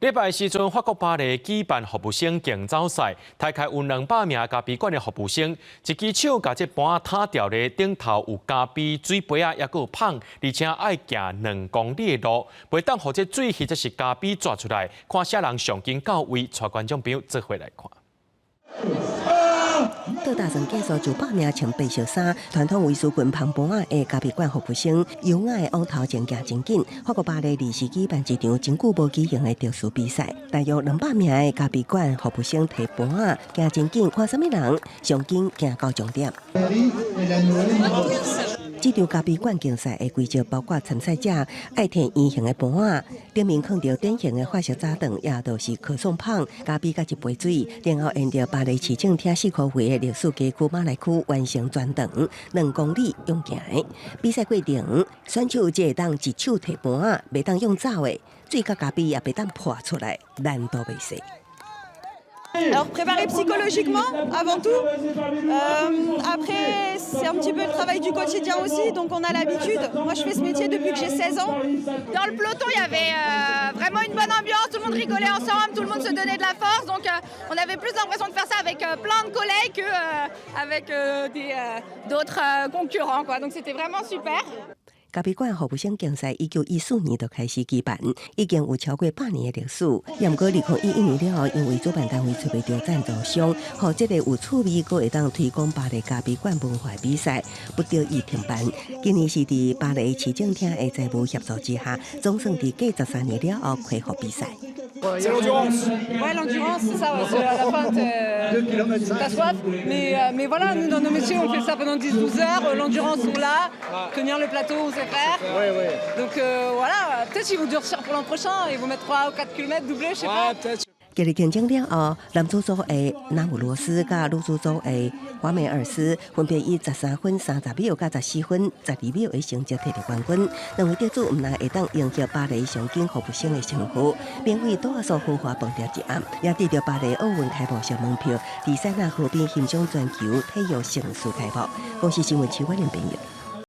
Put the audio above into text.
禮拜時陣，法國巴黎舉辦服務生競走賽，大概有200名咖啡館的服務生，一支手共這盤仔塔吊咧頂頭有咖啡水杯仔，抑閣有麭，而且愛行2公里的路，袂當予這水或者是咖啡逝出來，看啥人上緊到位，帶觀眾朋友做伙來看。倒大算計數，就百名穿白色衫、傳統圍絲裙捧盤仔的咖啡館服務生，優雅的往頭前行真緊。法國巴黎臨時舉辦一場真久無舉行的特殊比賽，大約200名的咖啡館服務生提盤仔行真緊，看啥物人上緊行到終點。這場咖啡館競賽的規則包括參賽者愛提圓形的盤仔，頂面囥著典型的法式早頓，也就是可頌麭、咖啡佮一杯水，然後沿著巴黎市政廳四箍圍的歷史街區瑪萊區完成全長2公里用行的。比賽過程，選手只會當一手提盤仔，袂當用走的，水佮咖啡也袂當潑出來，難度袂細。 Alors préparer psychologiquement avant tout. Après, c'est un petit peu le travail du quotidien aussi, donc on a l'habitude. Moi, je fais ce métier depuis que j'ai 16 ans. Dans le peloton, il y avait vraiment une bonne ambiance, tout le monde rigolait ensemble, tout le monde se donnait de la force. Donc on avait plus l'impression de faire ça avec plein de collègues qu'avec d'autres concurrents, quoi. Donc c'était vraiment super. 咖啡館服務生競賽1914年就開始舉辦，已經有超過100年的歷史。也毋過2011年了後，因為主辦單位揣袂著贊助商，予這个有趣味閣會當推廣巴黎咖啡館文化比賽，不得已停辦。今年是佇巴黎市政廳的財務協助之下，總算佇過13年了後恢復比賽。 C'est l'endurance. Ouais, l'endurance, c'est ça. Ouais, à la fin, t'as soif. Mais voilà, nous, dans nos métiers, on fait ça pendant 10-12 heures. L'endurance, on l'a. Tenir le plateau, on sait faire. Donc voilà, peut-être qu'ils vont durcir pour l'an prochain. Ils vont mettre 3 ou 4 km doublés, je sais pas. Ouais, peut-être. 今日競爭了後，男子組的納姆羅斯佮女子組的華美爾斯分別以13分30秒佮14分12秒的成績摕著冠軍。兩位得主毋但會當贏得巴黎上緊服務生的稱號，免費住宿豪華飯店一暗，也得著巴黎奧運開幕式門票，佇塞納河邊欣賞全球體育盛事開幕。公視新聞徐婉玲編譯。